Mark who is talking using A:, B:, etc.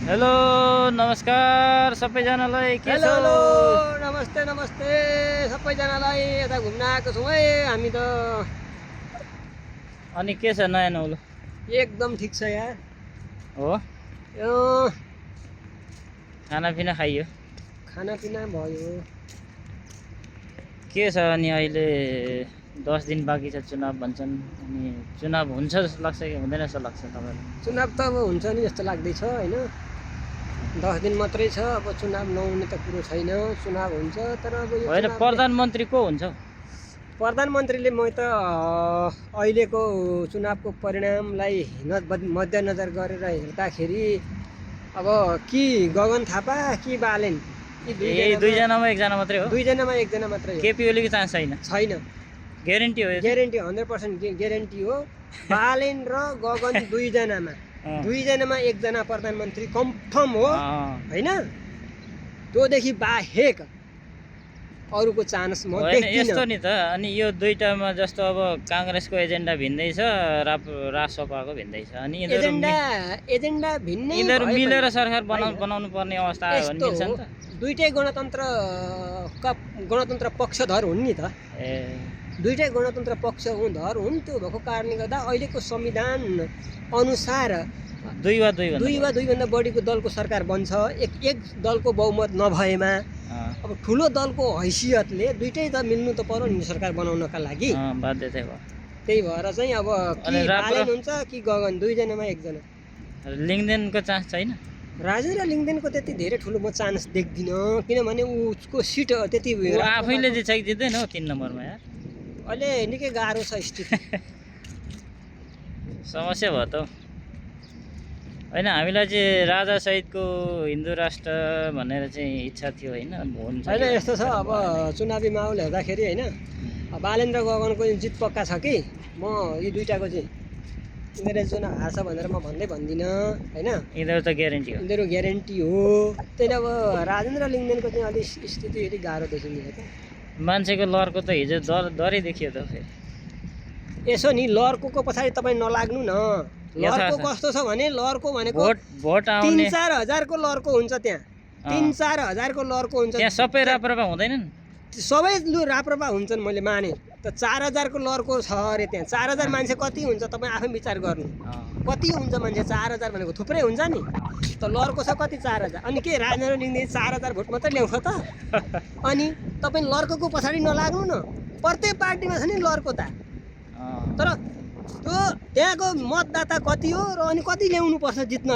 A: Hello नमस्कार सबैजनालाई के छ
B: हेलो नमस्ते नमस्ते सबैजनालाई यता घुम्न आएको छौँ है हामी त।
A: अनि के छ नयाँ नौलो
B: एकदम ठिक छ यार।
A: हो
B: यो
A: खानापिना खाइयो
B: खानापिना भयो।
A: के छ अनि अहिले 10 दिन बाँकी छ चुनाव भन्छन् अनि चुनाव हुन्छ जस्तो लाग्छ कि हुँदैन जस्तो लाग्छ तपाईँलाई?
B: चुनाव त अब हुन्छ नि जस्तो लाग्दैछ होइन। 10 दिन मात्रै छ, अब चुनाव नहुने त कुरो छैन। चुनाव हुन्छ तर अब यो
A: होइन प्रधानमन्त्री को हुन्छ?
B: प्रधानमन्त्रीले म त अहिलेको चुनावको परिणामलाई मध्यनजर गरेर हेर्दाखेरि अब कि गगन थापा कि बालेन,
A: यही दुईजनामा एकजना मात्रै हो?
B: दुईजनामा एकजना मात्रै हो।
A: केपी ओलीको चान्स छैन? ग्यारेन्टी हो?
B: ग्यारेन्टी 100% ग्यारेन्टी हो। बालेन र गगन दुईजनामा एकजना प्रधानमन्त्री कन्फर्म हो होइन। त्योदेखि बाहेक अरूको चान्स म देख्दिनँ।
A: यस्तो नि त। अनि यो दुईटामा जस्तो अब काङ्ग्रेसको एजेन्डा भिन्दै छ, रासपाको भिन्दै छ, अनि
B: एजेन्डा भिन्नै
A: यिनीहरू मिलेर सरकार बनाउनु पर्ने अवस्था आयो भने मिल्छ नि त।
B: दुईटै गणतन्त्र पक्षधर हुन् नि त। दुईटै गणतन्त्र पक्षधर हुन्। त्यो भएको कारणले गर्दा अहिलेको संविधान अनुसार दुई वा दुईभन्दा बढीको दलको सरकार बन्छ। एक दलको बहुमत नभएमा अब ठुलो दलको हैसियतले दुईटै त मिल्नु त पर्यो नि सरकार बनाउनका लागि,
A: बाध्यता भयो।
B: त्यही भएर चाहिँ अब कि बालेन हुन्छ कि गगन, दुईजनामा एकजना।
A: लिङ्गदेनको चान्स छैन?
B: राजेन्द्र लिङ्गदेनको त्यति धेरै ठुलो म चान्स देख्दिनँ, किनभने उसको सिट त्यति
A: आफैले चाहिँ चाहिँ दिँदैन हो 3 नम्बरमा यार।
B: अहिले निकै गाह्रो छ स्थिति।
A: समस्या भयो त होइन। हामीलाई चाहिँ राजा सहितको हिन्दू राष्ट्र भनेर चाहिँ इच्छा थियो होइन।
B: होइन यस्तो छ, अब चुनावी माहौल हेर्दाखेरि होइन बालेन र गगनको जित पक्का छ कि म यी दुईटाको चाहिँ यिनीहरू जुन हार्छ भनेर म भन्दिनँ होइन।
A: यिनीहरू त ग्यारेन्टी हो,
B: यिनीहरू ग्यारेन्टी हो। त्यही अब राजेन्द्र लिङ्गदेनको चाहिँ अलिक स्थिति अलिक गाह्रो देखिने हो।
A: मान्छेको लहरको त हिजो डरै देखियो त फेरि।
B: यसो नि लहरको पछाडि तपाईँ नलाग्नु न। लहरको कस्तो छ भने लहरको भनेको
A: भोट आउने
B: 3-4 हजारको लहरको हुन्छ त्यहाँ। 3-4 हजारको लहरको हुन्छ
A: त्यहाँ। सबै राप्रपा हुँदैनन्?
B: सबै राप्रपा हुन्छन्, मैले माने। त 4000को लहरको छ अरे त्यहाँ। 4000 मान्छे कति हुन्छ तपाईँ आफै विचार गर्नु। कति हुन्छ मान्छे? 4000 भनेको थुप्रै हुन्छ नि त। लहरको छ कति? 4000। अनि के राजेन्द्र लिङ्गदेन 4000 भोट मात्रै ल्याउँछ त? अनि तपाईँ लहरको पछाडि नलाग्नु न। प्रत्येक पार्टीमा छ नि लहरको त। तर त्यो त्यहाँको मतदाता कति हो र अनि कति ल्याउनु पर्छ जित्नलाई?